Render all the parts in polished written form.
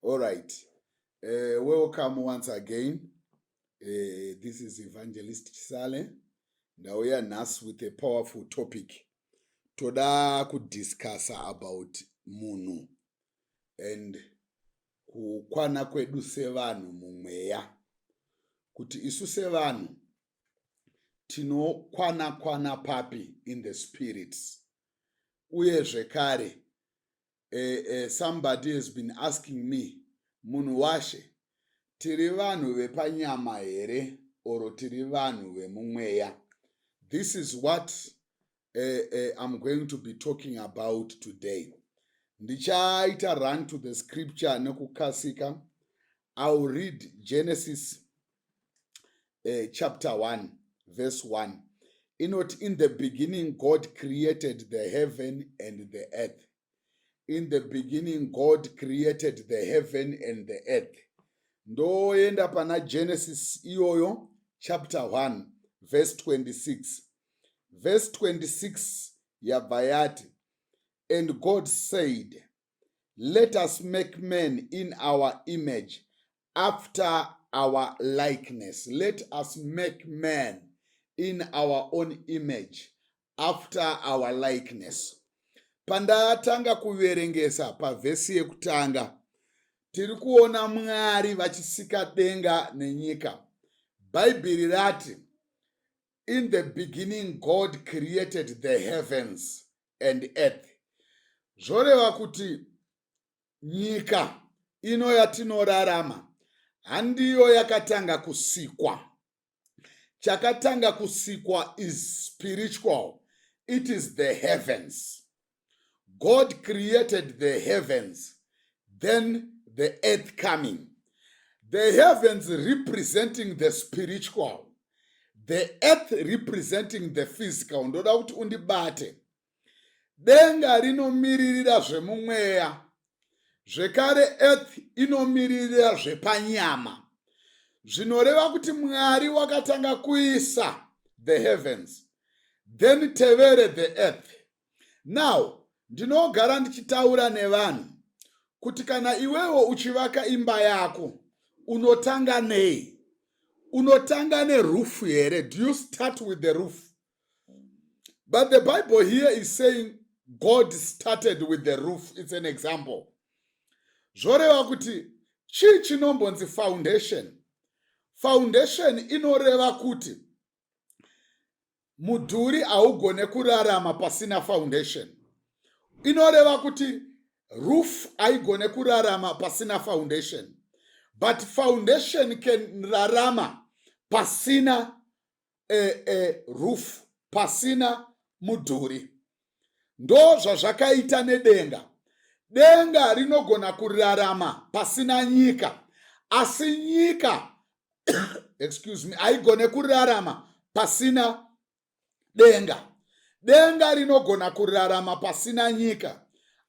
All right. Welcome once again. This is Evangelist Chisale. Ndauya nhasi with a powerful topic. Toda kudiscussa about munhu and kukwana kwedu sevanhu mumweya. Kuti isu sevanhu tinokwana kwana papi in the spirits. Uye zvekare somebody has been asking me, "Munhu washe, tiri vanhu vepanyama here or tiri vanhu vemumweya?" This is what I'm going to be talking about today. Ndichaita run to the scripture nekukasika. I will read Genesis chapter 1 verse 1. Inoti, "In the beginning God created the heaven and the earth." In the beginning God created the heaven and the earth. Ndoenda pana Genesis iyoyo, chapter 1 verse 26. Verse 26 yabva yati, "And God said, 'Let us make man in our image, after our likeness.'" Let us make man in our own image, after our likeness. Pandatanga kuverengesa pavhesi yekutanga, tiri kuona Mwari vachisika denga nenyika. Bhaibheri rati, "In the beginning God created the heavens and earth." Zvoreva kuti nyika ino yatinorarama handiyo yakatanga kusikwa. Chakatanga kusikwa is spiritual. It is the heavens. God created the heavens, then the earth coming. The heavens representing the spiritual, the earth representing the physical. Ndoda kuti undibate. Denga rinomiririra zvemumweya, zvekare earth inomiririra zvepanyama. Zvinoreva kuti Mwari wakatanga kuisa the heavens, then tevere the earth. Now, ndinogara ndichitaura nevanhu kuti kana iwewo uchivaka imba yako, unotanga nei? Unotanga neroof here? Do you start with the roof? But the Bible here is saying God started with the roof. It's an example. Zvoreva kuti chii chinombonzi foundation? Foundation inoreva kuti mudhuri haugone kurarama pasina foundation. Inoreva kuti roof haigone kurarama pasina foundation, but foundation can rarama pasina roof, pasina mudhuri. Ndo zvazvakaita nedenga. Denga rinogona kurarama pasina nyika, asi nyika, excuse me, haigone kurarama pasina denga. Denga rinogona kurarama pasina nyika,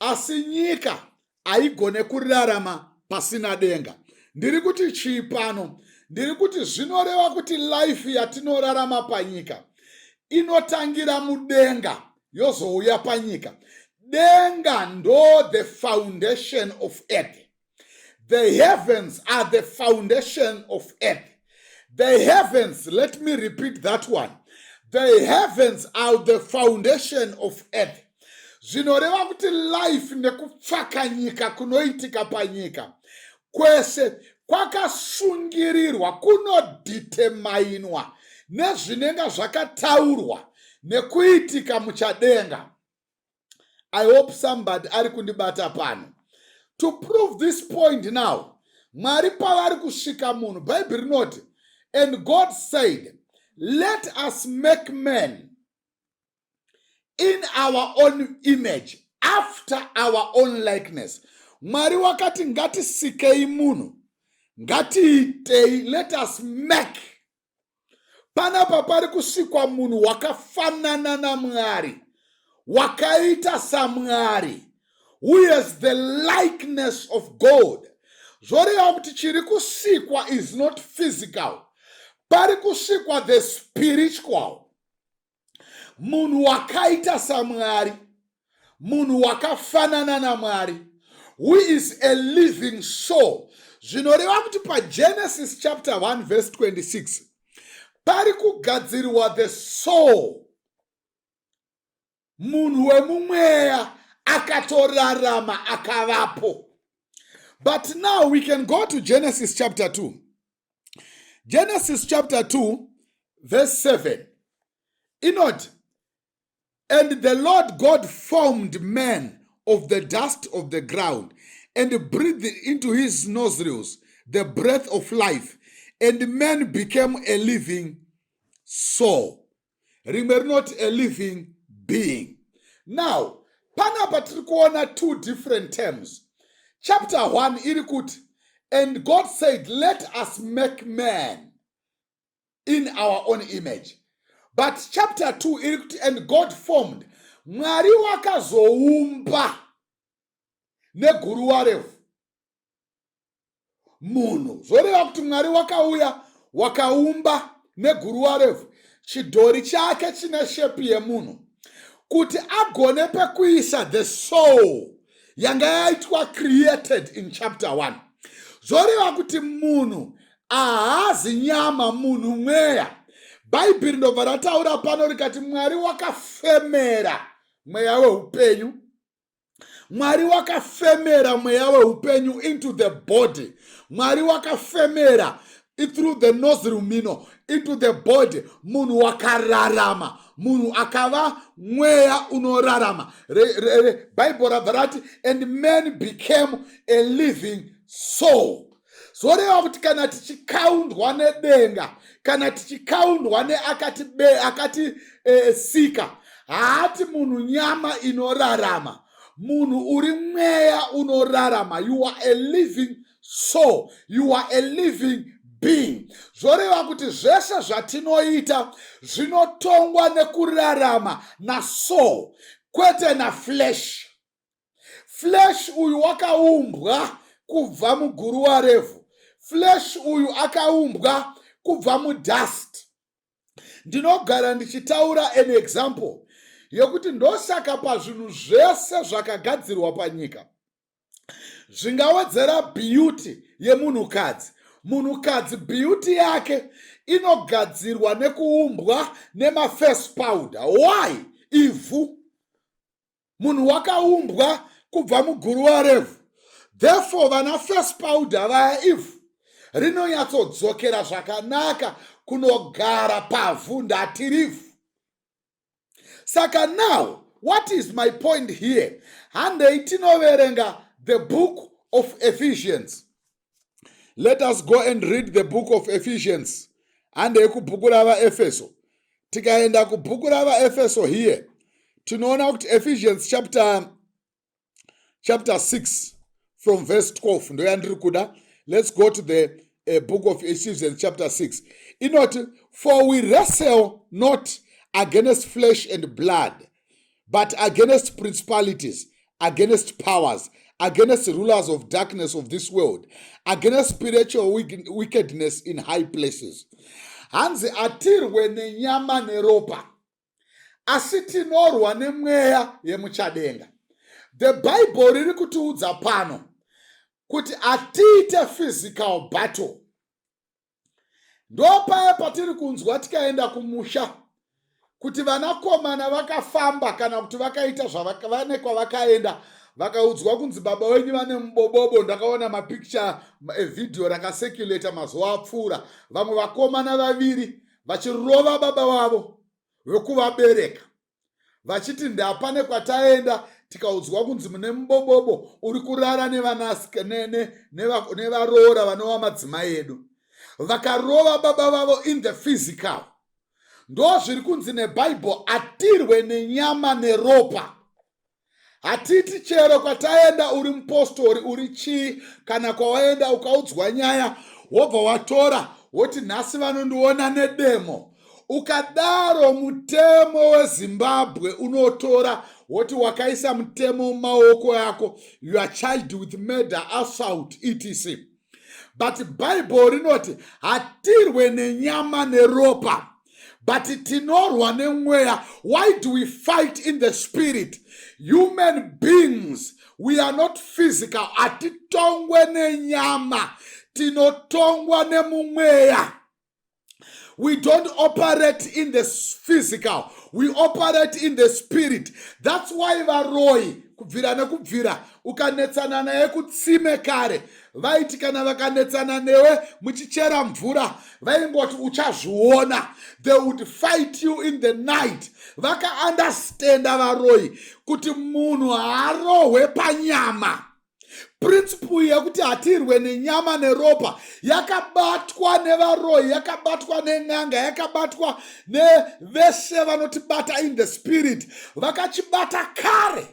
asi nyika haigone kurarama pasina denga. Ndiri kuti chii pano? Ndiri kuti zvinoreva kuti life yatinorarama panyika inotangira mudenga, yozouya panyika. Denga ndo the foundation of earth. The heavens are the foundation of earth. The heavens, let me repeat that one, the heavens are the foundation of earth. Zvinoreva kuti life nekupfakanyika kunoitika panyika kwese kwakasungirirwa, kunodeterminwa nezvinenge zvakataurwa nekuitika muchadenga. I hope somebody ari kundibata pano. To prove this point now, Mwari pavari kusvika munhu, Bhaibheri rinoti, "And God said, 'Let us make man in our own image, after our own likeness.'" Mwari wakati, "Ngatisikei munhu, ngatiitei." Let us make. Panapa pari kusikwa munhu wakafanana naMwari, wakaita saMwari, who has the likeness of God. Zvoreva kuti chiri kusikwa is not physical. Pari kusikwa the spiritual munhu wakaita saMwari, munhu wakafanana naMwari. who is a living soul. Zvinoreva kuti paGenesis chapter 1 verse 26 pari kugadzirwa the soul, munhu wemumweya akatorarama, akavapo. But now we can go to Genesis chapter 2. Genesis chapter 2 verse 7 inoti, "And the Lord God formed man of the dust of the ground and breathed into his nostrils the breath of life, and man became a living soul." Rimwe rinoti a living being. Now panapa tiri kuona two different terms. Chapter 1 iri kuti, "And God said, 'Let us make man in our own image.'" But chapter 2 iri kuti, "And God formed." Mwari wakazoumba neguruva revhu munhu. Zvoreva kuti Mwari wakauya, wakaumba neguruva revhu chidhori chake chine shape yemunhu, kuti agone pekuisa the soul yanga yaitwa created in chapter 1. Zvoreva kuti munhu haazi nyama, munhu mweya. Bhaibheri ndobva rataura pano rikati Mwari wakafemera mweya weupenyu. Mwari wakafemera mweya weupenyu into the body. Mwari wakafemera through the nostril mino into the body. Munhu wakararama, munhu akava mweya unorarama. Bhaibheri rabva rati, "And man became a living soul." Zoreva kuti kana tichikaundwa nedenga, kana tichikaundwa neakati akati sika, haati munhu nyama inorarama. Munhu uri mweya unorarama. You are a living soul, you are a living being. Zvoreva kuti zvese zvatinoita zvinotongwa nekurarama nasoul, kwete naflesh. Flesh uyu wakaumbwa kubva muguruva revhu. Flesh uyu akaumbwa kubva mudust. Ndinogara ndichitaura an example yekuti ndosaka pazvinhu zvese zvakagadzirwa panyika zvingawedzera beauty yemunhukadzi, munhukadzi beauty yake inogadzirwa nekuumbwa nemaface powder. Why? Ivhu. Munhu wakaumbwa kubva muguruva revhu. Therefore vana face powder vaya, ivhu rinonyatsodzokera zvakanaka kunogara pavhu, ndatirivhu. Saka now what is my point here? Handei tinoverenga the book of Ephesians. Let us go and read the book of Ephesians. Handei kubhuku ravaEfeso. Tikaenda kubhuku ravaEfeso here, tinoona kuti Ephesians chapter 6 from verse 12 ndoyandiri kuda. Let's go to the book of Ephesians chapter 6. Inoti, "For we wrestle not against flesh and blood, but against principalities, against powers, against rulers of darkness of this world, against spiritual wickedness in high places." Hanzi atirwe nenyama neropa, asi tinorwa nemweya yemuchadenga. The Bible riri kutiudza pano kuti atiite physical battle. Ndopaya patiri kunzwa tikaenda kumusha kuti vanakomana vakafamba, kana kuti vakaita zvavane kwavakaenda, vakaudzwa kunzi baba wenyu vane mubobobo. Ndakaona mapicture evhidhiyo rakacirculata mazuva apfuura, vamwe vakomana vaviri vachirova baba vavo vekuvabereka, vachiti ndapane kwataenda tikaudzwa kunzi mune mubobobo uri kurara nevaroora vanova madzimai edu. Vakarova baba vavo in the physical. Ndo zviri kunzi neBhaibheri, atirwe nenyama neropa. Hatiti chero kwataenda, uri mupostori, uri chii, kana kwawaenda ukaudzwa nyaya, wobva watora woti nhasi vanondiona nedemo. Ukadaro mutemo weZimbabwe unotora woti wakaisa mutemo mumaoko ako. You are charged with murder, assault, etc. But Bhaibheri rinoti hatirwe nenyama neropa. But tinorwa nemweya. Why do we fight in the spirit? Human beings, we are not physical. Hatitongwe nenyama, tinotongwa nemumweya. We don't operate in the physical, we operate in the spirit. That's why varoi kubvira nekubvira, ukanetsana naye kutsime kare, vaiti kana vakanetsana newe muchichera mvura, vaingoti, "Uchazviona." They would fight you in the night. Vakaunderstanda varoi kuti munhu haarohwe panyama. Principle yekuti hatirwe nenyama neropa yakabatwa nevaroi, yakabatwa nen'anga, yakabatwa nevese vanotibata in the spirit. Vakachibata kare,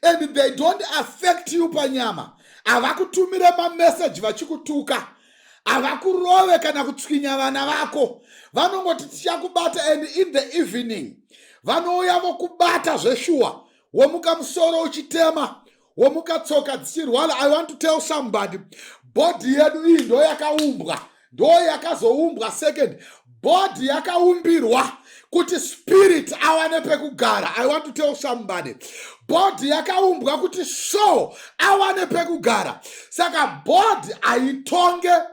and they don't affect you panyama. Havakutumire mameseji vachikutuka, havakurove kana kutswinya vana vako. Vanongoti, "Tichakubata." And in the evening vanouya vokubata zveshuwa, womuka musoro uchitema, womuka tsoka dzichirwara. I want to tell somebody, body yedu iyi ndo yakaumbwa, ndo yakazoumbwa second. Body yakaumbirwa kuti spirit awane pekugara. I want to tell somebody, body yakaumbwa kuti soul awane pekugara. Saka body haitonge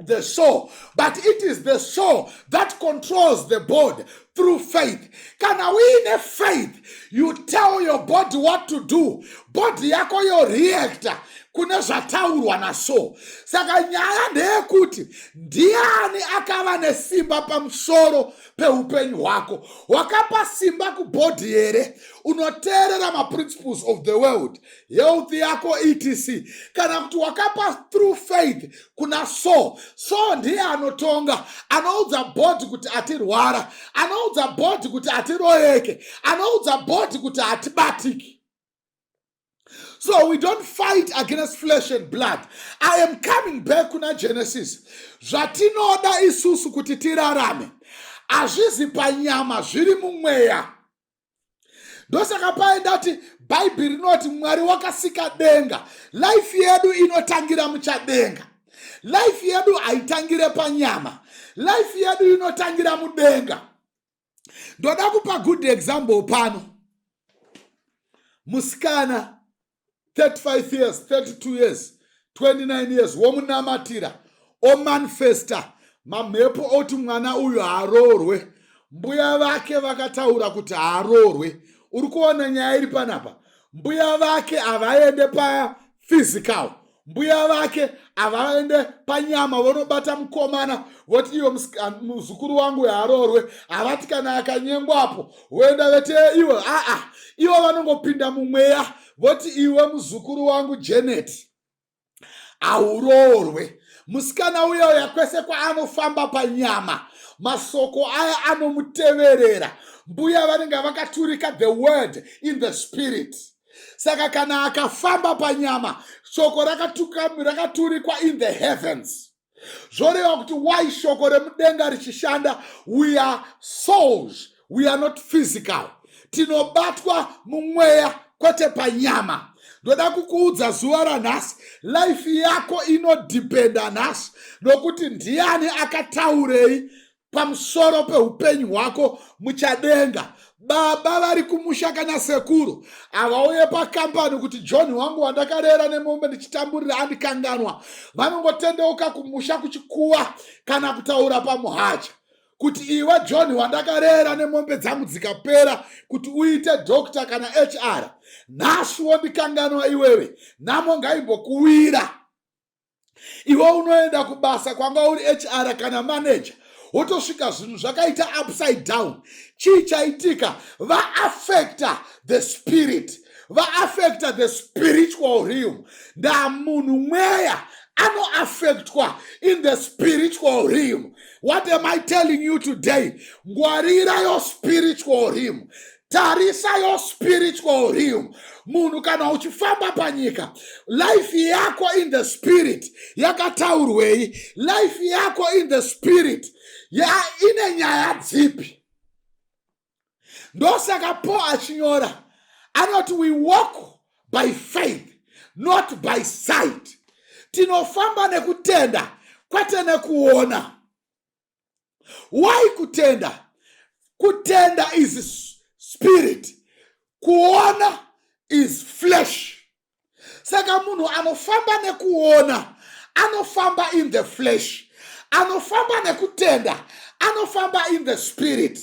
the soul, but it is the soul that controls the body through faith. Kana uine faith, you tell your body what to do. Body yako yoreacta kune zvataurwa nasoul. Saka nyaya ndeyekuti ndiani akava nesimba pamusoro peupenyu hwako? Wakapa simba kubody here? Unoteerera maprinciples of the world, health yako, etc., kana kuti wakapa through faith kuna soul? So ndiye anotonga, anoudza body kuti atirwara, anoudza body kuti atiroyeke, anoudza body kuti hatibatiki. So we don't fight against flesh and blood. I am coming back kuna Genesis. Zvatinoda isusu kuti tirarame hazvizi panyama, zviri mumweya. Ndosaka paendati Bhaibheri rinoti Mwari wakasika denga. Life yedu inotangira muchadenga. Life yedu haitangire panyama, life yedu inotangira mudenga. Ndoda kupa good example pano. Musikana, 35 years, 32 years, 29 years, womunamatira, omanifesta mamhepo oti mwana uyu haaroorwe, mbuya vake vakataura kuti haaroorwe. Uri kuona nyaya iri panapa? Mbuya vake havaende paphysical, mbuya vake havaende panyama. Vonobata mukomana voti, "Iwe muzukuru wangu haaroorwe." Havati kana akanyengwapo voenda vete iwe. Aa, ivo vanongopinda mumweya voti, "Iwe muzukuru wangu Janet, hauroorwe." Musikana uyoya kwese kwaanofamba panyama, masoko aya anomuteverera. Mbuya vanenge vakaturika the word in the spirit. Saka kana akafamba panyama, shoko rakaturikwa in the heavens. Zvoreva kuti why shoko remudenga richishanda? We are souls, we are not physical. Tinobatwa mumweya, kwete panyama. Ndoda kukuudza zuva ranhasi, life yako inodhipenda nhasi nokuti ndiani akataurei pamusoro peupenyu hwako muchadenga. Baba vari kumusha kana sekuru havauye pakambani kuti, "John wangu wandakarera nemombe ndichitamburira andikanganwa." Vanongotendeuka kumusha kuchikuva kana kutaura pamuhacha kuti, "Iwe John wandakarera nemombe dzangu dzikapera kuti uite doctor kana HR, nhasi wondikanganwa iwewe. Nhamo ngaimbokuwira." Iwe unoenda kubasa kwanga uri HR kana manager, wotosvika zvinhu zvakaita upside down. Chii chaitika? Vaaffecta the spirit, vaaffecta the spiritual realm. Ndamunhu mweya anoaffectwa in the spiritual realm. What am I telling you today? Ngwarira your spiritual realm, tarisa your spiritual realm. Munhu kana uchifamba panyika, life yako in the spirit yakataurwei? Life yako in the spirit ya ine nyaya dzipi? Ndosaka Paul achinyora anoti, "We walk by faith, not by sight." Tinofamba nekutenda, kwete nekuona. Why kutenda? Kutenda is spirit, kuona is flesh. Saka munhu anofamba nekuona anofamba in the flesh, anofamba nekutenda anofamba in the spirit.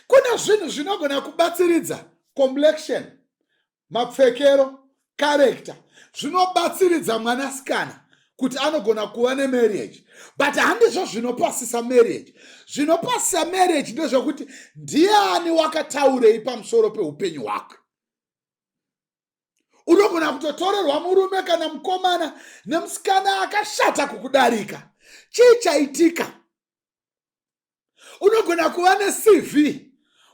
Kune zvinhu zvinogona kubatsiridza complexion, mapfekero, character, zvinobatsiridza mwanasikana kuti anogona kuva nemarriage, but handizvo zvinopasisa marriage. Zvinopasisa marriage ndezvekuti ndiani wakataurei pamusoro peupenyu hwake. Unogona kutotorerwa murume kana mukomana nemusikana akashata kukudarika. Chii chaitika? Unogona kuva neCV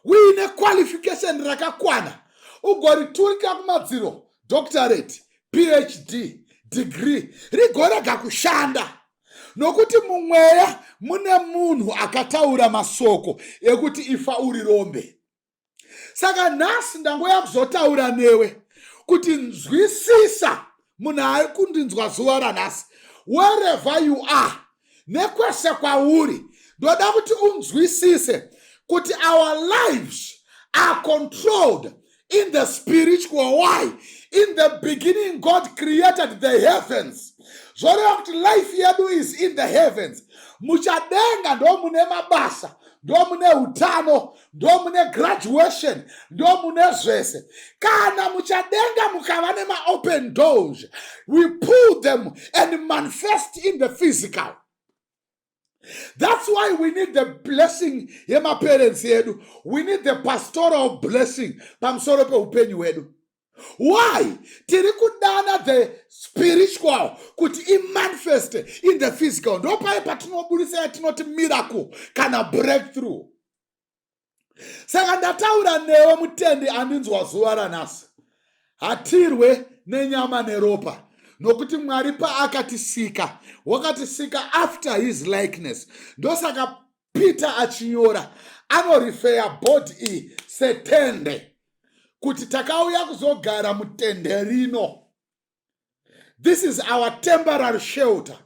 uine qualification rakakwana, ugoriturika kumadziro, doctorate, PhD degree, rigorega kushanda, nokuti mumweya mune munhu akataura masoko ekuti ifa uri rombe. Saka nhasi ndangoya kuzotaura newe kuti nzwisisa, munhu ari kundinzwa zuva ranhasi, wherever you are, nekwese kwauri, ndoda kuti unzwisise kuti our lives are controlled in the spiritual. Why? In the beginning God created the heavens. Zvoreva kuti life yedu is in the heavens. Muchadenga ndo mune mabasa, ndo mune utano, ndo mune graduation, ndo mune zvese. Kana muchadenga mukava nemaopen doors, we pull them and manifest in the physical. That's why we need the blessing yemaparents yedu. We need the pastoral blessing pamusoro peupenyu hwedu. Why? Tiri kudana the spiritual kuti imanifest in the physical. Ndo pai patinobudisa yatinoti miracle kana breakthrough. Saka ndataura newe, mutendi andinzwa zuva ranhasi, hatirwe nenyama neropa, nokuti Mwari paakatisika wakatisika after his likeness. Ndosaka Peter achinyora anorefer body iyi setende, kuti takauya kuzogara mutende rino. This is our temporary shelter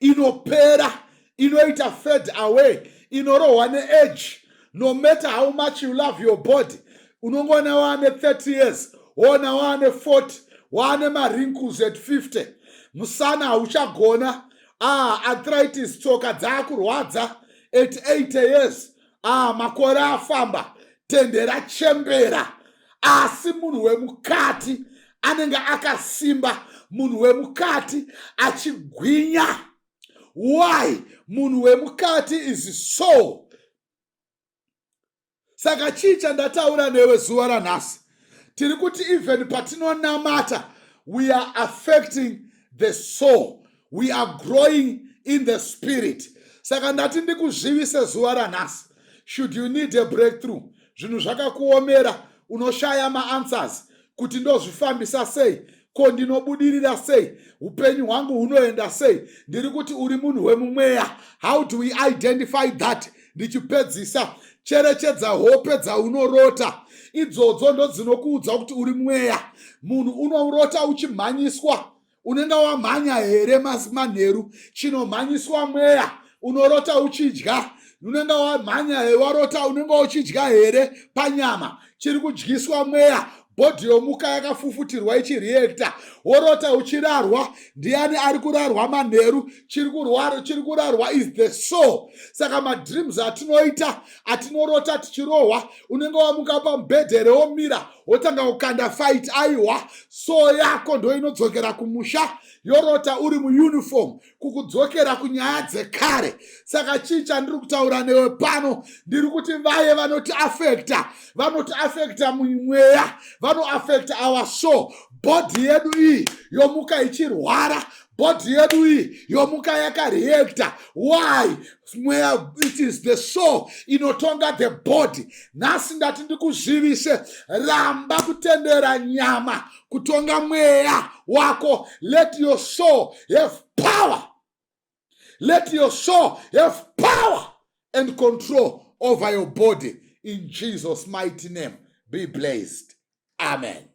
inopera, inoita fade away, inorohwa neage. No matter how much you love your body, unongoona waane 30 years, woona waane 40, waane mawrinkles at 50, musana hauchagona, ah, arthritis, tsoka dzaakurwadza at 80 years. Ah, makore afamba, tende rachembera, asi munhu wemukati anenge akasimba, munhu wemukati achigwinya. Why? Munhu wemukati is soul. Saka chii chandataura newe zuva ranhasi? Tiri kuti even patinonamata, we are affecting the soul, we are growing in the spirit. Saka ndati ndikuzivise zuva ranhasi, should you need a breakthrough, zvinhu zvakakuomera, unoshaya maanswers kuti ndozvifambisa sei, ko ndinobudirira sei, upenyu hwangu hunoenda sei, ndiri kuti uri munhu wemumweya. How do we identify that? Ndichipedzisa, cherechedza hope dzaunorota. Idzodzo ndo dzinokuudza kuti uri mweya. Munhu unorota uchimhanyiswa, unenge wamhanya here manheru? Chinomhanyiswa mweya. Unorota uchidya, unenge wamhanya, warota unenge uchidya here panyama? Chiri kudyiswa mweya. Body yomuka yakafufutirwa ichireacta. Worota uchirarwa, ndiani ari kurarwa manheru? Chiri kurarwa is the soul. Saka madreams atinoita, atinorota tichirohwa, unenge wamuka pamubhedhere, womira, wotanga kukanda fight, aiwa, soul yako ndo inodzokera kumusha, yorota uri muuniform, kukudzokera kunyaya dzekare. Saka chii chandiri kutaura newe pano? Ndiri kuti vaye vanoti affecta, vanoti affecta mumweya, vanoaffecta our soul. Body yedu iyi yomuka ichirwara, body yedu iyi yomuka yakareacta. Why? Mweya. It is the soul inotonga the body. Nhasi ndati ndikuzivise, ramba kutendera nyama kutonga mweya wako. Let your soul have power. Let your soul have power and control over your body. In Jesus' mighty name, be blessed. Amen.